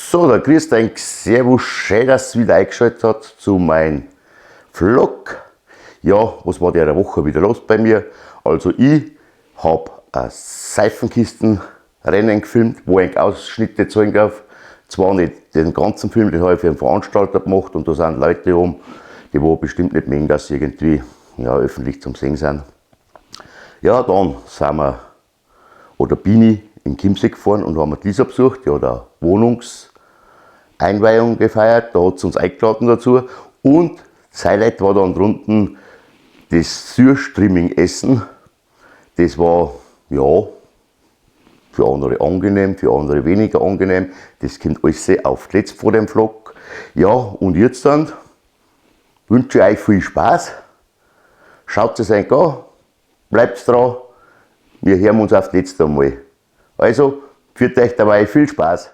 So, da grüßt ein Servus, schön, dass ihr wieder eingeschaltet habt zu meinem Vlog. Ja, was war der Woche wieder los bei mir? Also ich hab ein Seifenkistenrennen gefilmt, wo ich Ausschnitte zeigen darf. Zwar nicht den ganzen Film, den habe ich für einen Veranstalter gemacht und da sind Leute um, die wo bestimmt nicht mögen, dass sie irgendwie, ja, öffentlich zum Sehen sind. Ja, dann sind wir, oder bin ich in Chiemsee gefahren und haben die Lisa besucht, die hat eine Wohnungseinweihung gefeiert, da hat sie uns eingeladen dazu. Und das Highlight war dann drunten das Surströmming-Essen. Das war, ja, für andere angenehm, für andere weniger angenehm. Das kommt alles auf die letzte vor dem Vlog. Ja, und jetzt dann wünsche ich euch viel Spaß. Schaut es euch an, bleibt dran. Wir hören uns auf das letzte Mal. Also, führt euch dabei viel Spaß.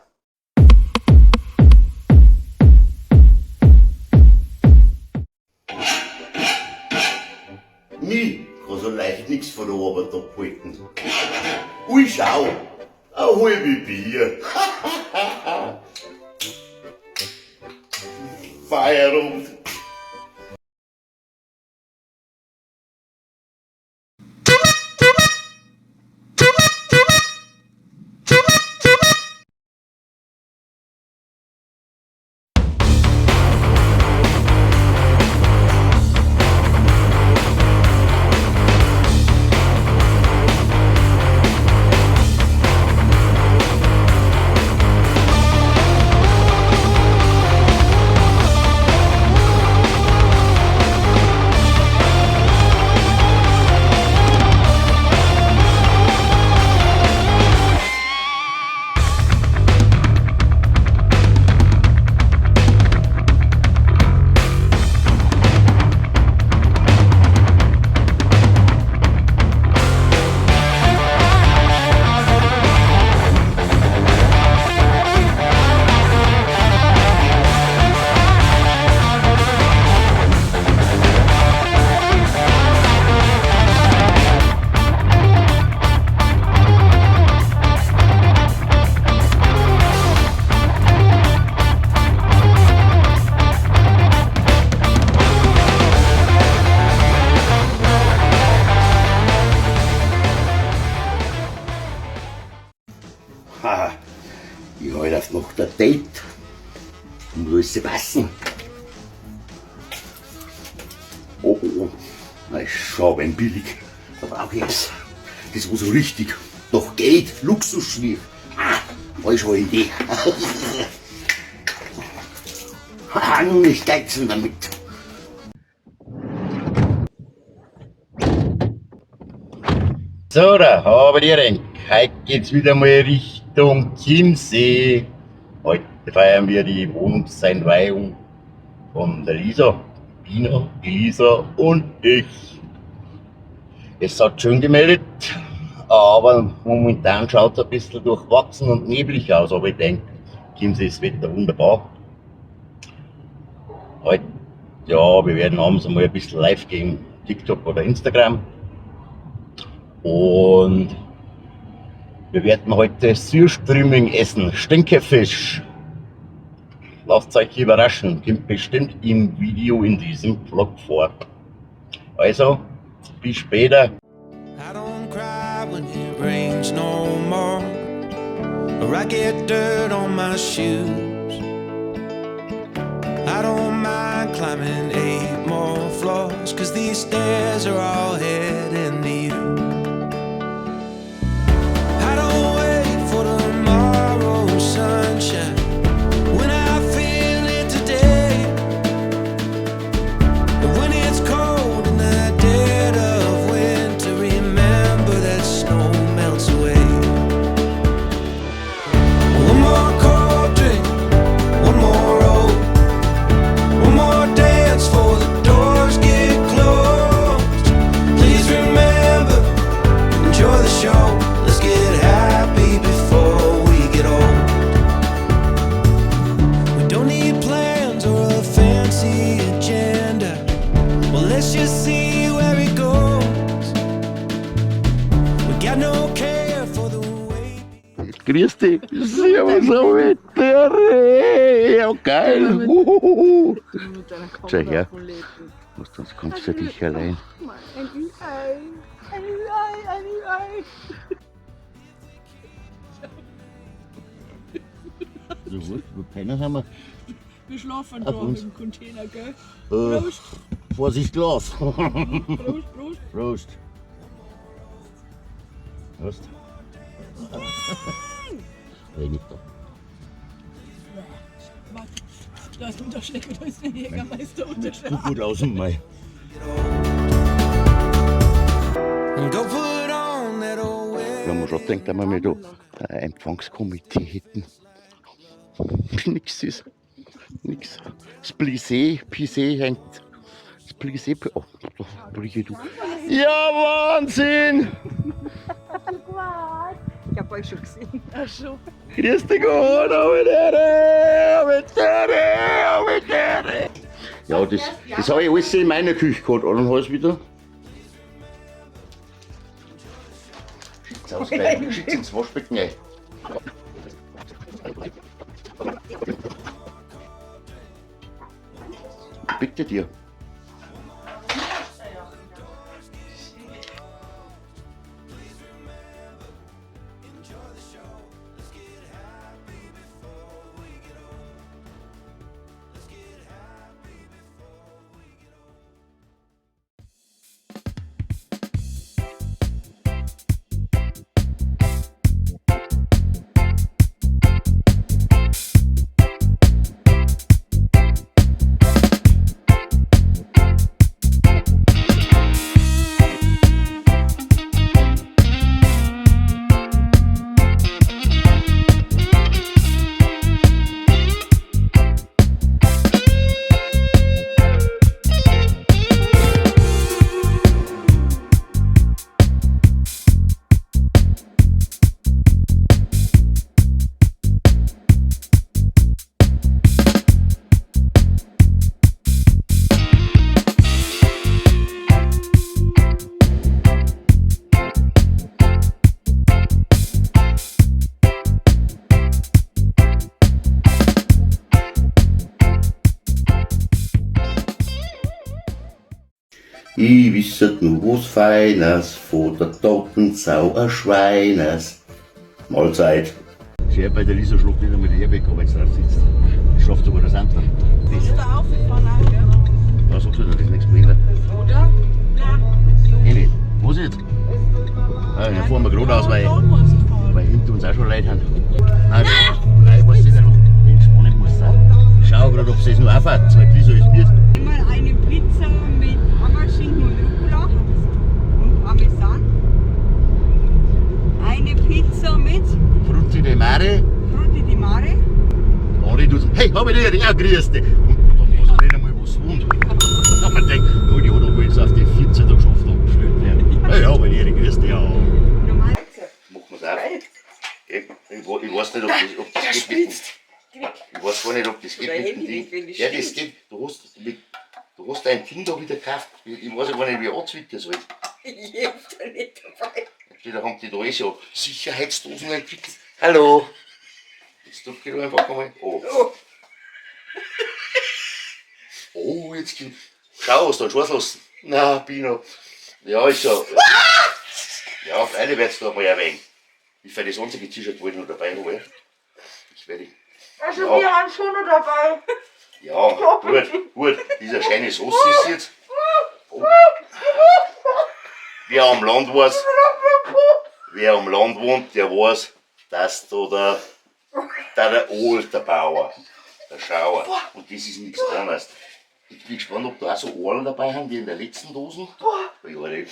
Mi kann so leicht nix von der Arbeit abhalten. Ui, schau, ein halbe Bier. Feierabend. Haha, ich halte auf noch der Date. Muss alles passen. Oh, oh, oh. Na, ist schon ein billig. Da brauche ich es. Das war so richtig. Doch geht, Luxusschmier. Ah, war schon eine Idee. Haha, nun nicht geizen damit. So, da habe ich den. Heute geht's wieder mal Richtung Chiemsee. Heute feiern wir die Wohnungseinweihung von der Lisa, Bina, Lisa und ich. Es hat schön gemeldet, aber momentan schaut's ein bisschen durchwachsen und neblig aus. Aber ich denk, Chiemsee ist das Wetter wunderbar. Heute, ja, wir werden abends einmal ein bisschen live gehen, TikTok oder Instagram. Und wir werden heute Surströmming essen, Stinkefisch. Lasst euch überraschen, kommt bestimmt im Video in diesem Vlog vor. Also, bis später. I don't cry when it rains no more, or I get dirt on my shoes. I don't mind climbing 8 more floors, because these stairs are all heading to you. I don't wait for tomorrow's sunshine when I feel it today. And when it's cold in the dead of winter, remember that snow melts away. One more cold drink, one more roll, one more dance for the doors get closed. Please Grüß dich. Servus, Abitere. Ja, geil. Uhuhu. Mit deiner Schau her. Kamera von Leben. Was, das kannst du für dich allein. Ein Ü-Ei. Ein Ü-Ei, ein Ü-Ei. So was, wo keiner haben wir. Wir schlafen Auf da uns. im Container, gell? Prost. Vorsicht, Glas. Prost, Prost. Prost. Prost. Regnet da. Warte, da ist ein Unterschläger, da ist ein Jägermeister Unterschläger. Guck gut aus, Mai. And go put on that old Wir haben schon gedacht, dass wir mal da ein Empfangskomitee hätten. Nix ist. Nix. Das Plissé, Plissé hängt. Das Plissé. Oh, Brüche, du. Ja, Wahnsinn! Ich hab euch schon gesehen. Ach so. Grüß dich Gott, Abitere, Abitere, Abitere. Ja, das habe ich alles in meiner Küche gehabt. Und dann habe ich wieder. Schickt's aus, gleich. Schickt's ins Waschbecken rein. Bitte dir. Ich wisset nur was Feines, vor der toten Sau ein Schweines. Mahlzeit. Schön bei der Lisa schläft nicht einmal die Airbag, aber jetzt drauf sitzt. Ich schlaft sogar das andere. Kommst du auf? Ich fahr auch, gell? Ja, sagst du, das ist nichts mehr. Oder? Nein. Eh nicht. Was jetzt? Ah, dann fahren wir geradeaus, weil, Da musst du fahren. weil hinter uns auch schon Leute sind. Nein, nein, ich weiß nicht, entspannen muss sein. Ich schau gerade, ob sie es noch auffährt, weil die Lisa ist mit. Einmal eine Pizza mit Parmaschinken und Rucola und Parmesan. Eine Pizza mit Frutti de Mare. Frutti di Mare. Adi tut, hey, hab ich dich, ja, grüß dich. Und dann weiß er nicht einmal, was wohnt. Und man denkt, oh, die hat aber jetzt auf die 14 da geschafft, abgestellt werden. Hey, hab ich dich, grüß dich, ja. Normal. Machen wir's auch. Ich weiß nicht, ob das geht. Mit, ich weiß gar nicht, ob das geht mit dem Ding. Ja, das geht. Du hast dein Ding da wieder gekauft. Ich weiß ja gar nicht, wie ich anzwicken soll. Ich hab da nicht dabei. Da haben die da eh so Sicherheitsdosen entwickelt. Hallo. Jetzt drück ich da einfach einmal. Oh. Oh, jetzt kommt. Schau, hast du einen Schuss lassen? Na, Pino. Ja, ist ja. Ja, freilich werd's da mal erwähnen. Ich werde das einzige T-Shirt, wo ich noch dabei habe. Ich werde. Also Ja. wir haben schon noch dabei. Ja, gut, gut. Dieser schöne Sauce ist jetzt. Oh. Wer am Land weiß, wer am Land wohnt, der weiß, dass da der alte Bauer, der Schauer. Und das ist nichts anderes. Ich bin gespannt, ob da auch so Ohren dabei haben, wie in der letzten Dosen. Ja, die-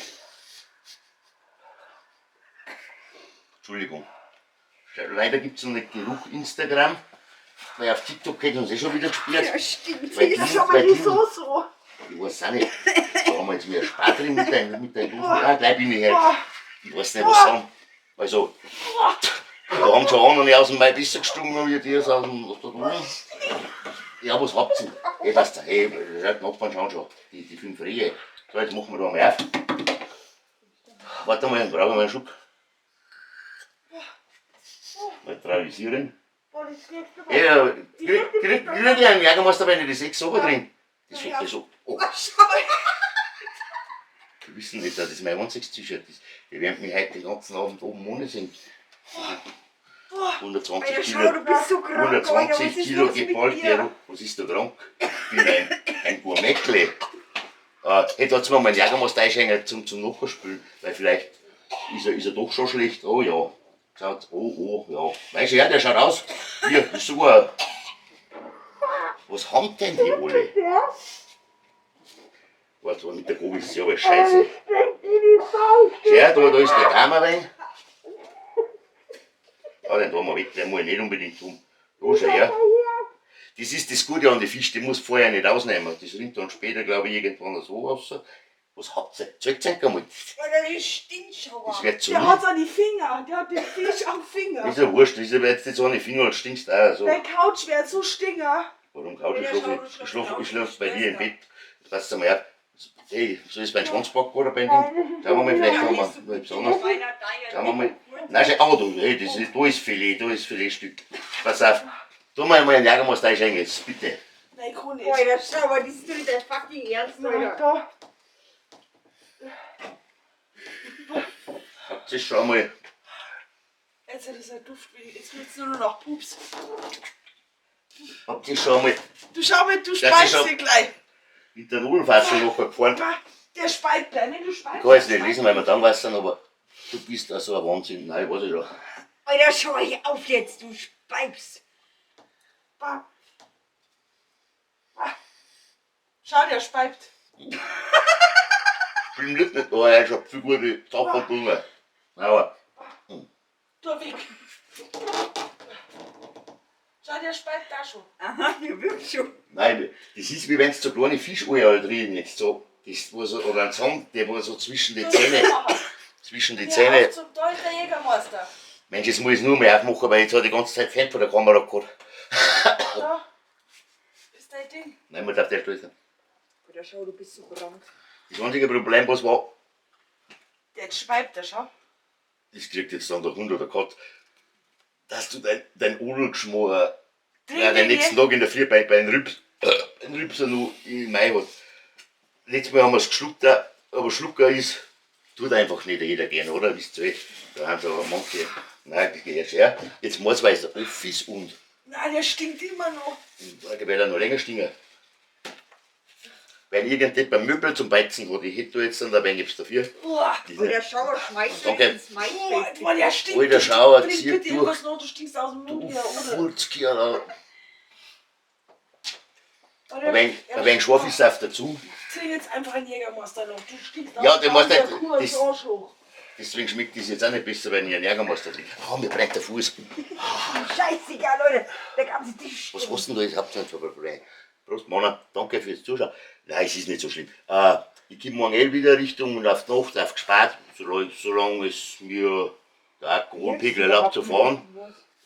Entschuldigung. Leider gibt es noch nicht Geruch Instagram, weil auf TikTok hätten uns eh schon wieder gesperrt. Ja, stimmt. Weil Das die- ist aber weil die die- Soße so. Ich weiß auch nicht. Da haben wir jetzt wieder Spar drin mit deinen Dosen. Ah, gleich bin ich her. Ich weiß nicht, was sagen. Also, da haben schon andere aus dem Mai besser gestunken, wie die aus dem aus der Dose. Ja, was habt ihr? Hey, weißt du, hey, die Nachbarn schauen schon. Die 5 Rehe. So, jetzt machen wir da mal auf. Warte mal, dann brauchen wir einen Schub. Neutralisieren. Boah, das schlägt aber. Ja, Die krieg, Hände krieg, sind krieg ich einen Jägermeister, wenn ich die 6 oben drin. Das Ja. hat so. Oh, Oh, schau mal. die wissen nicht, dass das mein einziges T-Shirt ist. Die werden mich heute den ganzen Abend oben ohne sehen. Boah. 120 Alter, schau, Kilo, du bist so krank, Alter. Was 120 ist Kilo los mit geballt, dir? der, was ist da krank? Ich bin ein Gourmetle. Hey, da hat's mir mal einen Jägermeister einschenken zum Nachspülen, weil vielleicht ist er doch schon schlecht. Oh ja. Schaut, oh, oh, ja. Weißt du, ja, der schaut aus. Hier, ist sogar. Was haben denn die alle? Der Warte, mit der Gobi ist ja alles scheiße. springt in die Faust. Schau, da ist der Kammerwein. Ja, den tun wir weg, den muss ich nicht unbedingt tun. Da, schau her. Das ist das Gute an den Fisch, den musst du vorher nicht ausnehmen. Das rinnt dann später, glaube ich, irgendwann so raus. Was habt ihr? Zeigt euch einmal. Alter, das stinkt schon. Das wird zu Der hat's an die Finger. Der hat den Fisch am Finger. Ist ja wurscht, das ist ja jetzt nicht so an die Finger, das stinkst auch so. Der Couch wäre so stinger. Warum kaut ich Ja, schlafe? schau, du Ich schlafst schlaf, auch ich schlaf bei nicht dir im besser. Bett. Pass mal auf. Hey, soll ich beim Schwanzpack oder beim Ding? Schauen wir mal, vielleicht haben wir noch etwas anderes. Schauen wir mal. Nein, schau, oh, du, hey, das ist, da ist Filet, da ist Filetstück. Pass auf. Tu mal einmal einen Jägermeister einschenken jetzt, bitte. Nein, ich kann nicht. Alter, schau mal, das ist doch nicht dein fucking Ernst, Alter. Da. Habt ihr schon mal. Jetzt hat es ein Duft. Jetzt wird's nur noch Pups. Habt ihr schon mal Du schau mal, du Ja, das speist ist dir gleich. mit der Nullfassung nachher gefahren? Bah, Der speit gleich, ne? Du speist. Ich kann jetzt nicht lesen, weil wir dann was sind, aber du bist auch so ein Wahnsinn. Nein, ich weiß ich schon. Alter, schau hier auf jetzt, du Speibs. Bah. Bah. Schau, der speibt. Ich bin nicht nicht da, ich hab viel gute Sachen getrunken. Nein, aber Du weg. Schau, der speibt da schon. Aha, mir wirkt schon. nein, das ist wie wenn du so kleine Fischeier drin jetzt so. Das, wo so, oder ein Zahn, der wo so zwischen die Zähne, zwischen die Hör Zähne. auf zum Teufel, der Jägermeister. Mensch, jetzt muss ich nur mehr aufmachen, weil jetzt hat die ganze Zeit Fan vor der Kamera gehabt. Da ist dein Ding. Nein, man darf der Stolz sein. Alter, schau, du bist so krank. Das einzige Problem, was war, Der speibt, der schau. das kriegt jetzt dann der Hund oder Katz, dass du dein Odelgeschmack Trink ja, den den nächsten Tag in der Früh bei den Rübs, den Rübser noch im Mai hat. Letztes Mal haben wir es geschluckt, auch, aber Schlucker ist, tut einfach nicht jeder gern, oder? Wisst ihr, eh, da haben sie aber manche, nein, das geht jetzt her. Jetzt muss weil es off ist und, Nein, der stinkt immer noch. und der wird auch noch länger stinken. Weil irgendjemand beim Möbel zum Beizen hat, ich hätte da jetzt dann ein wenig dafür. Uah. Alter, schau, was schmeißt du Danke. ins Maisfeld? Boah, der stinkt. Alter, schau, Trink zieh bitte durch. irgendwas noch, du stinkst aus dem Mund Du wieder, oder? Furzkerl, Oder? ein wenig Schwafelsaft dazu. Trink jetzt einfach einen Jägermeister noch. Du stinkst Ja, aus den musst wie du- eine Kuh das- am Arsch hoch. Deswegen schmeckt das jetzt auch nicht besser, wenn ich einen Jägermeister trinke. Ah, mir brennt der Fuß. Scheißegal, Leute. Der ganze Tisch Was stinkt. hast denn da jetzt? Habt ihr nicht vorbei? Prost, Männer. Danke fürs Zuschauen. Nein, es ist nicht so schlimm. Ich komme morgen eh wieder Richtung und auf die Nacht auf gespart, solange es mir der Alkoholpegel erlaubt zu fahren.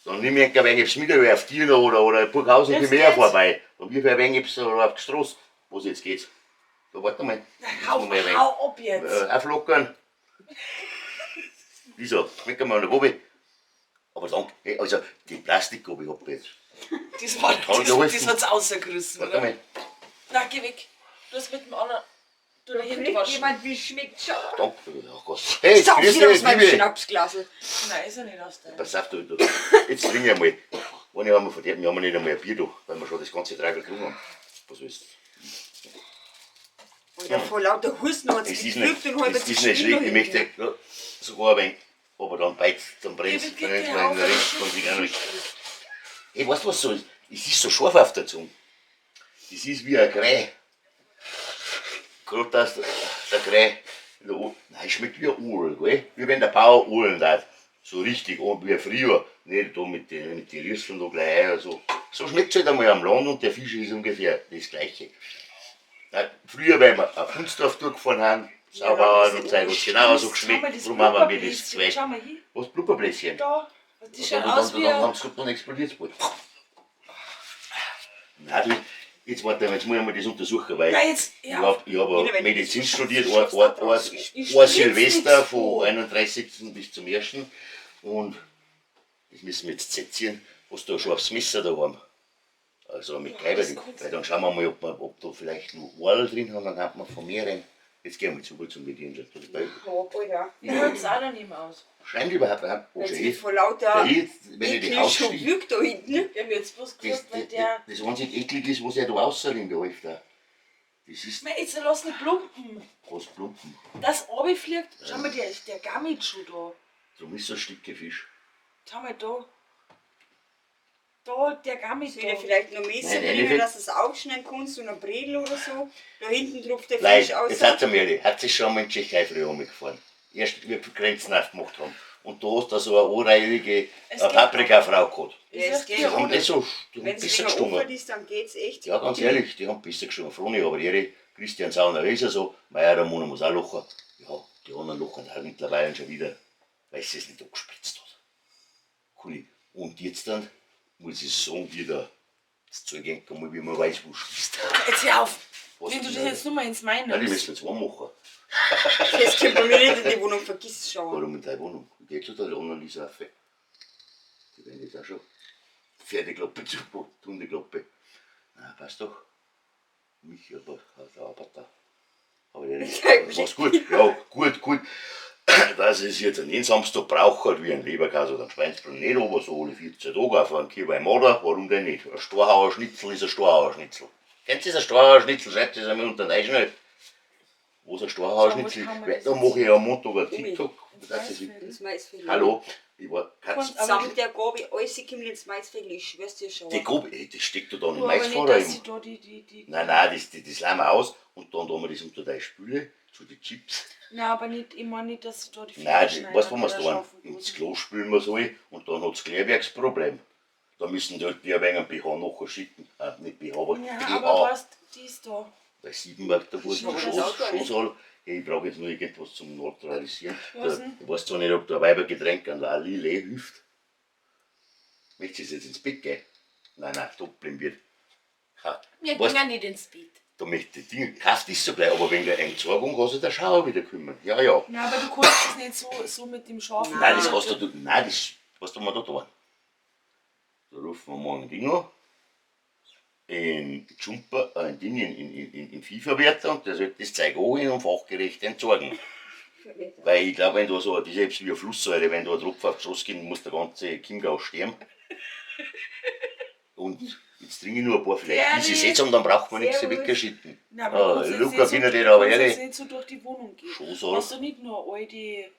Dann nehme ich ein wenig mit, auf Dirna oder Burghausen Jetzt für mehr geht's. vorbei. Dann wirf ich ein wenig auf die Straße. Was jetzt geht's? Da warte mal. Hau, Jetzt muss ich ein wenig, hau ab jetzt. auflockern. Wieso? Schmeckt mal eine Gobe. Aber danke. Hey, also, die Plastikgobe hab ich jetzt. Das war, Kann ich das, dir helfen? das hat's rausgerissen, Warte oder? mal. Na, geh weg. Du hast mit dem anderen. Du die Hände Kriegt waschen. jemand, wie schmeckt schon? Danke. Oh Gott. Hey, Sauf grüß wieder dich, aus meinem Liebe. Schnapsglas. Nein, ist er nicht aus deinem. Pass auf, du. Jetzt trinke ich einmal. Eine haben wir verderbt, wir haben nicht einmal ein Bier da, weil wir schon das ganze Dreiviertel getrunken haben. Was willst Alter, vor lauter Husten hat's Es ist geklüpft nicht, und halb es ist nicht schlecht, ich möchte ja, sogar ein wenig, aber dann beizt, dann brennt Ja, es, bitte, brennt hör man auf, in der das Richt und ist sich auch noch. Hey, weißt du was so ist? Es ist so scharf auf der Zunge. Das ist wie ein Grei. Gerade dass der Grei, in der nein, es schmeckt wie ein Uhl, gell? Wie wenn der Bauer Uhlen tat. So richtig, und wie früher. Nicht da mit den mit die Rüsseln da gleich oder so. So schmeckt es halt einmal am Land und der Fisch ist ungefähr das Gleiche. Nein, früher, weil wir auf Hunsdorf durchgefahren haben, Saubauern und Zeug, hat's genauso Schau mal, geschmeckt. das Darum haben wir das Blubberbläschen. Zeug. Schau mal hier. Was, Blubberbläschen? Da. Das schaut Dann, aus dann, wie dann ein. haben sie gesagt, dann explodiert es bald. Nein, du, jetzt warte mal, jetzt muss ich mal das untersuchen, weil Nein, jetzt, ich ja. hab Wenn du Medizin das studiert, schaffst, da Ich ein spritz Silvester nix von vor. 31. bis zum 1. Und Das müssen wir jetzt sezieren. Hast du ein scharfes Messer daheim? Also mit Ja, das Kleiber, kannst weil dann schauen wir mal, ob da vielleicht noch Ohrl drin haben, dann hat man von mehreren. Jetzt gehen wir zu zum Bedienen. Oh, Alter. Ich hol's auch noch nicht mehr aus. Schreien die überhaupt auch? Oh, Jetzt schau wird her. vor lauter Schau her, wenn ich die Ekel schon ausstich. wirkt da hinten. Ich hab jetzt bloß Das, gewusst, weil das, der. das einzig eklig ist, was er da rausringt, der Alter. Das ist Mei, jetzt lass nicht plumpen. was Plumpen. Das runterfliegt. Schau mal, der gammelt schon da. Darum ist so ein Stück Fisch. Schau mal da. Da, der gammelt Soll ich da. dir vielleicht noch Messer Nein, bringen, Endeffekt- dass du es aufschneiden kannst und ein Bredel oder so? Da hinten tropft der Leute, Fisch aus. jetzt hat mir hat sich schon mal in Tschechei früher umgefahren. Erst wie wir die Grenzen aufgemacht haben. Und da hast du so eine anreihige Es geht Paprikafrau gehabt. Ja, Ich es sag geht. dir, Die haben oder? nicht so, die haben Wenn es besser länger gestunken. offen ist, dann geht's echt. Ja, ganz ehrlich, die haben besser gestunken. Froni, aber ihre Christian Sauner ist ja so, Meier Ramona muss auch lachen. Ja, die anderen lachen auch mittlerweile schon wieder, weil sie es nicht angespritzt hat. Cool. Und jetzt dann muss ich sagen, wie der das Zeug einmal, wie man weiß, wo es ist. Jetzt hör auf. Was Wenn du das denn? jetzt nur mal ins Main Nein, die nimmst. müssen wir zwei machen. Das kommt bei mir nicht in die Wohnung, vergiss es schon. Warum in deiner Wohnung? Geh zu der Annalisa auf. Die werden jetzt auch schon Pferdeklappe zu, Hundeklappe. Na, passt doch. Mich aber, der Arbeiter. Aber der ist, was gut, ja, gut, gut. Dass ich es jetzt an den Samstag brauche, halt wie ein Leberkäse oder ein Schweinsbraten nicht, aber so alle 14 Tage auf einen Kiewer Moder, warum denn nicht? Ein Storhauer Schnitzel ist ein Storhauer Schnitzel. Kennt ihr das Storhauer Schnitzel? Schreibt es einmal unter den schnell. Wo ist ein Storhauer So, wo Schnitzel? kann man das Da jetzt- mache ich am Montag einen TikTok. Das ist Ins Maisfeld. Hallo, ich war Katz. Aber- Samt der Gabi, alles kommt ins Maisfeld, ich schwör's dir schon. Die Gruppe, ey, das steckt da dann im Du, aber nicht, Maisfahrer dass im. sie da die. Nein, nein, das lassen wir aus und dann tun wir das unter deine Spüle, zu den Chips. Nein, aber nicht, ich meine nicht, dass sie da die Nein, Finger die, weißt du, wo schneiden wir's oder tun? scharfen Ins Dosen. Klo spülen wir's alle und dann hat's Klärwerksproblem. Da müssen die halt die ein wenig einen BH nachher schicken. Nicht BH, aber Ja, BH. aber weißt, die ist da. Bei Siebenberg, da wurde Schau, der das Auto Schoß all. Hey, ich brauche jetzt nur irgendwas zum Neutralisieren. Was Da, denn? ich weiß zwar nicht, ob da ein Weibergetränk an der Alile hilft. Möchtest du jetzt ins Bett gehen? Nein, nein, doppeln wird. Ha, Wir weißt, gehen nicht ins Bett. da möchte ich Dinge, kauft ist so gleich, aber wegen der Entsorgung hast du der Schauer wieder kümmern. Ja, ja. Nein, aber du kannst das nicht so mit dem scharfen. Nein, das hast du, nein, das, was tun wir da tun? Da rufen wir morgen Ding an, in Jumper, in Ding, in Viehverwerter und der sollte das Zeug anholen und fachgerecht entsorgen. Weil ich glaube, wenn da so, das ist selbst wie eine Flusssäure, wenn da ein Tropfen auf die Straße geht, muss der ganze Chiemgau sterben. Und jetzt trinke ich nur ein paar, vielleicht diese Ferdi. Setzung, dann braucht man nichts Servus. weggeschitten. Nein, aber du Ah, kannst jetzt Luca, nicht so, bin ich du dir aber kannst jetzt ehrlich. nicht so durch die Wohnung gehen. Schon so. Hast du nicht nur alte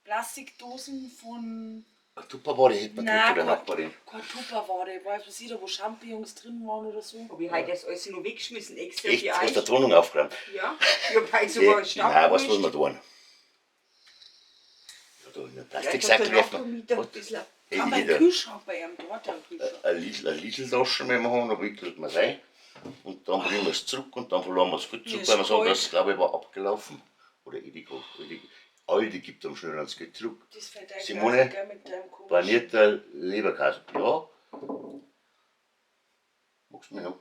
Plastikdosen von. Tupperware hätte man Nein, gekriegt von der Nachbarin. Kein Tupperware, weiß was ich da, wo Champignons drin waren oder so. Hab ich heute das alles noch weggeschmissen, extra Echt? für Hast du euch. die Wohnung aufgeräumt? Ja, ich hab heute sogar einen Staub Nein, weißt du, was gemischt. wir tun? Ja, da in den Vielleicht hat der Plastiksack werfen. Nachvermieter ein bisschen. Hey, Kann mein jeder. Kühlschrank bei ihm dort am Kühlschrank. Eine Lidl-Taschen, wenn wir haben, da wickelt man rein. Und dann bringen wir es zurück und dann verloren wir es gut Mir zurück, ist weil wir sagen, kalt. das glaube ich war abgelaufen. Oder Edeka. Aldi, Aldi gibt am schnell das Geld zurück. Das fällt eigentlich Simone, gell, mit deinem komischen. Panierter Leberkäse. Ja. Magst du mich noch?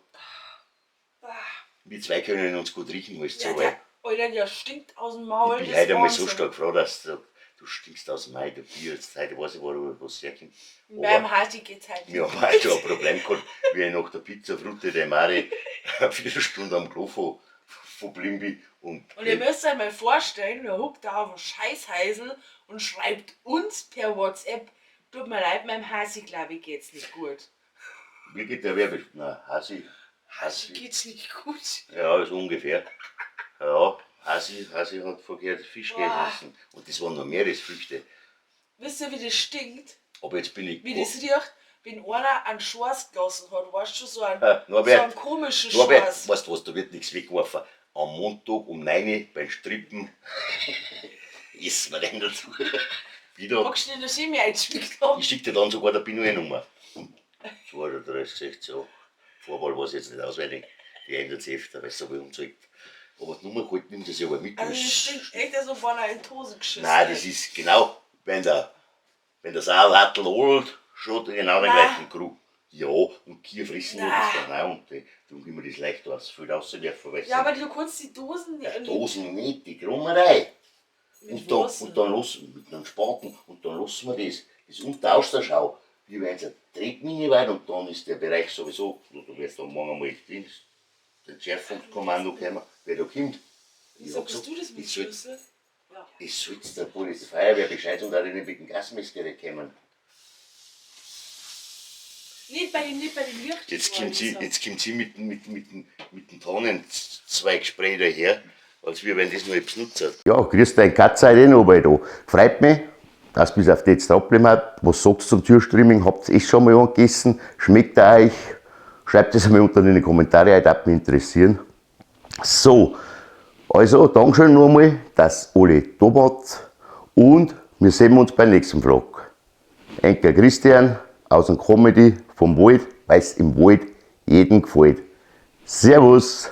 Wir zwei können uns gut riechen, alles Ja, so der, weit. Alter, der stinkt aus dem Maul. Ich bin das heute einmal so Wahnsinn. stark froh, dass du stinkst aus dem Mai, du Bier, jetzt heute weiß ich, wo was herkommt. In meinem Hasi geht's halt Wir haben heute schon ein Problem gehabt, wie ich nach der Pizza Frutte de Mare eine Viertelstunde am Klo verblieben bin. Und, Und ihr müsst euch mal vorstellen, der huckt da auf dem Scheißheisel und schreibt uns per WhatsApp, tut mir leid, meinem Hasi, glaube ich, geht's nicht gut. wie geht der Werbe? Nein, Hasi. Hasi Hasi. geht's nicht gut. Ja, so ungefähr. Ja, Hasi hat verkehrt Fisch Boah. gegessen. Und das waren noch Meeresfrüchte. Wisst ihr, wie das stinkt? Aber jetzt bin ich. Wie das riecht, wenn einer einen Schorst gelassen hat? Weißt du, so einen, Ha, Norbert, so einen komischen Norbert, Schorst. weißt du was, da wird nichts weggeworfen. Am Montag um 9 Uhr beim Strippen essen wir den dazu. Wieder. Magst du nicht noch Chemie eingeschmeckt haben? Ich schicke dir dann sogar der Pino eine Nummer. 32, 16, ja. Vorwahl weiß ich jetzt nicht auswendig. Die ändert sich öfter, weil es so wie umzeigt. Aber die Nummer gehalten nimmt sie aber mit. Also das stinkt echt, als ob einer in die Hose geschissen Nein, das hat. ist genau, wenn der Saalhattel holt, schon genau den Nein. gleichen Krug. Ja, und Kier fressen nur das Nein. dann auch und die, darum immer das leicht aus, viel rauswerfen, weil Ja, aber du kannst die Dosen nicht. Dosen nicht, die Krummerei. Mit Und dann, was und dann los, mit einem Spaten, und dann lassen wir das. Das Unterausterschau. Lieber eins ein Tretmini weit und dann ist der Bereich sowieso, du wirst dann morgen einmal den Entschärfungskommando kommen, wer da kommt. Ich Wieso hab bist gesagt, du das mit ich soll, Schlüssel? Ja. ich soll's der Polizei Feuerwehr Bescheid sagen, dass ich nicht mit dem Gasmessgerät kommen. Nicht bei den Licht. Jetzt kommt sie, jetzt kommt sie mit dem Tannenzweigspray daher, als wir wenn das noch etwas nutzt. Ja, grüß dein Katze heute noch mal da. Freut mich, dass bis auf das dran geblieben habt. Was sagst du zum Türstreaming? Habt ihr eh schon mal angegessen? Schmeckt er euch? Schreibt es einmal unten in die Kommentare, das würde mich interessieren. So, also Dankeschön nochmal, dass alle da wart und wir sehen uns beim nächsten Vlog. Enkel Christian aus dem Comedy vom Wald, weil's im Wald jedem gefällt. Servus!